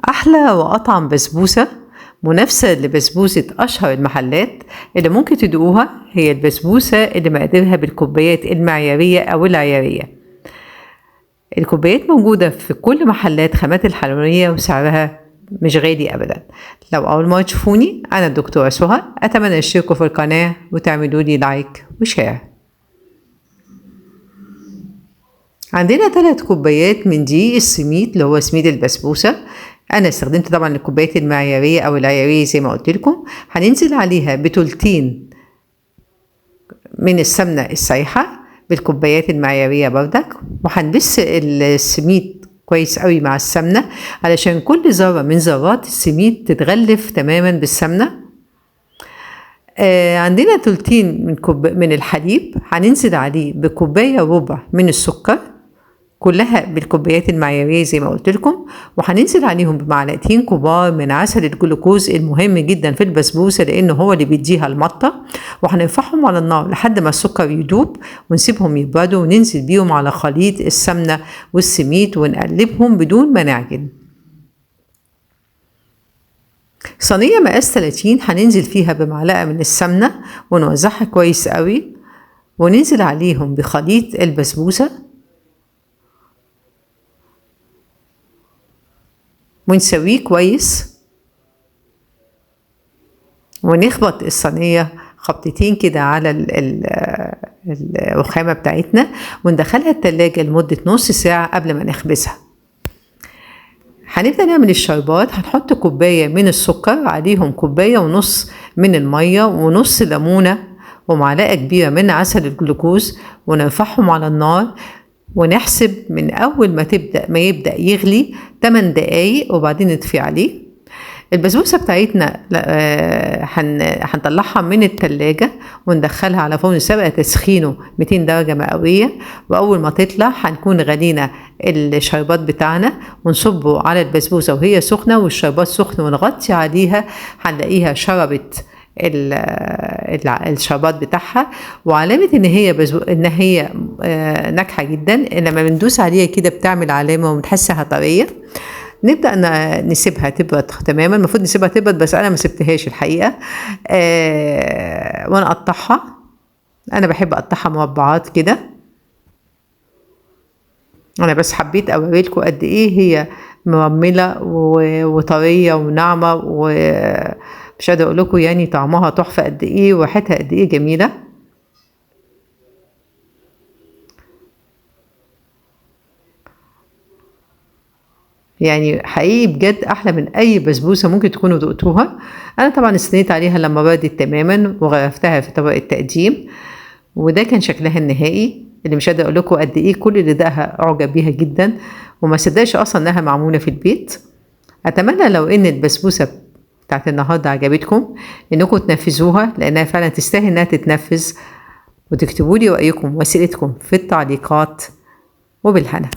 أحلى وأطعم بسبوسة منافسة لبسبوسة أشهر المحلات اللي ممكن تدوقوها هي البسبوسة اللي مقاديرها بالكوبايات المعيارية أو العيارية. الكوبايات موجودة في كل محلات خامات الحلوانية وسعرها مش غالي أبدا. لو أول مرة تشوفوني، أنا الدكتورة سهى، أتمنى تشتركوا في القناة وتعملوا لي like و share. عندنا 3 كوبايات من دقيق السميد اللي هو سميد البسبوسة. أنا استخدمت طبعا الكوبايات المعيارية أو العيارية زي ما قلت لكم. هننزل عليها بتلتين من السمنة السايحة بالكوبايات المعيارية بردك، وهنبس السميد كويس قوي مع السمنة علشان كل ذرة من ذرات السميد تتغلف تماما بالسمنة. عندنا تلتين من الحليب هننزل عليه بكوباية وربع من السكر، كلها بالكوبايات المعيارية زي ما قلت لكم، وهننزل عليهم بمعلقتين كبار من عسل الجلوكوز المهم جدا في البسبوسة لأنه هو اللي بيديها المطة، وهنرفعهم على النار لحد ما السكر يدوب ونسيبهم يبردوا، وننزل بيهم على خليط السمنة والسميد ونقلبهم بدون ما نعجن. صينية مقاس 30 هننزل فيها بمعلقة من السمنة ونوزعها كويس قوي، وننزل عليهم بخليط البسبوسة ونسويه كويس، ونخبط الصينية خبطتين كده على الرخامة بتاعتنا، وندخلها التلاجة لمدة نص ساعة قبل ما نخبزها. هنبدأ نعمل الشربات. هنحط كوباية من السكر، عليهم كوباية ونص من المية ونص ليمونة ومعلقة كبيرة من عسل الجلوكوز، ونرفعهم على النار ونحسب من أول ما يبدأ يغلي 8 دقايق وبعدين نطفي عليه. البسبوسة بتاعتنا هنطلعها من التلاجة وندخلها على فرن سابق تسخينه 200 درجة مئوية، وأول ما تطلع هنكون غلينا الشربات بتاعنا ونصبه على البسبوسة وهي سخنة والشربات سخن، ونغطي عليها. هنلاقيها شربت الشربات بتاعها، وعلامة ان هي ناجحة جدا لما بندوس عليها كده بتعمل علامة وبنحسها طرية. نبدأ نسيبها تبرد تماما، المفروض نسيبها تبرد بس انا ما سبتهاش الحقيقة. ونقطعها، انا بحب اقطعها مربعات كده. انا بس حبيت اوريلكم قد ايه هي مرملة وطرية وناعمة، ومش قادرة اقول لكم طعمها تحفة قد ايه وريحتها قد ايه جميلة. حقيقي بجد احلى من اي بسبوسة ممكن تكونوا دقتوها. انا طبعا استنيت عليها لما بردت تماما وغرفتها في طبق التقديم، وده كان شكلها النهائي اللي مش قادرة اقول لكم قد ايه كل اللي دقها اعجب بيها جدا وما صدقش اصلا انها معمولة في البيت. اتمنى لو ان البسبوسة بتاعت النهارده عجبتكم انكم تنفذوها لانها فعلا تستاهل انها تتنفذ، وتكتبوا لي رايكم واسئلتكم في التعليقات، وبالهنا.